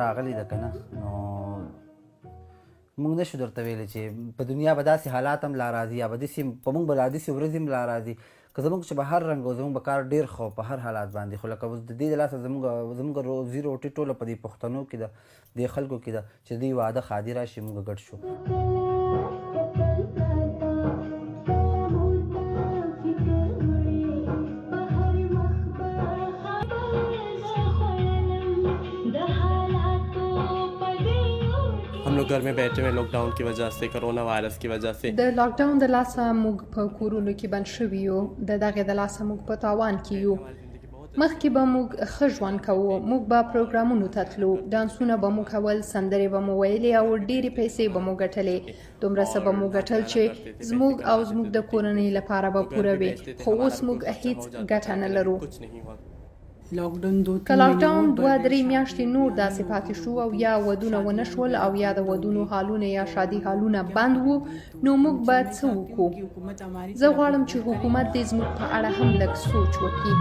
راغلې ده که نه، نو موږ نشو درته ویلی چې په دنیا به داسې حالات هم لا راځي، یا به داسې په موږ به لا داسې ورځې هم لا راځي. که زموږ چې به هر رنګ و، زموږ به کار ډېر ښه و په هر حالات باندې، خو لکه اوس د دې د لاسه زموږ روزي روټي ټوله په دې پښتنو کې ده، دې خلکو کې ده چې دوی واده ښادي راشي، موږ ګډ شو. हम लोग घर में बैठे हुए लॉकडाउन की वजह से، कोरोना वायरस की वजह से. د لاک ډاون د لاسه موږ په کورونو کې بند شوي یو. د دغې د لاسه موږ په تاوان کې یو. مخکې به موږ ښه ژوند کوو. موږ به پروګرامونو ته تلو، ډانسونه به مو کول، سندرې به مو ویلې او ډېرې پیسې به مو ګټلې. دومره څه به مو ګټل چې زموږ او زموږ د کورنۍ لپاره به پوره وي، خو اوس موږ هیڅ ګټه نه لرو. که لاک ډاون 2-3 میاشتې نور داسې پاتې شو او یا ودونه ونه شول او یا د ودونو هالونه یا شادي هالونه بند وو، نو موږ به څه وکړو؟ زه غواړم چې حکومت دې زموږ په اړه هم لږ سوچ وکړي.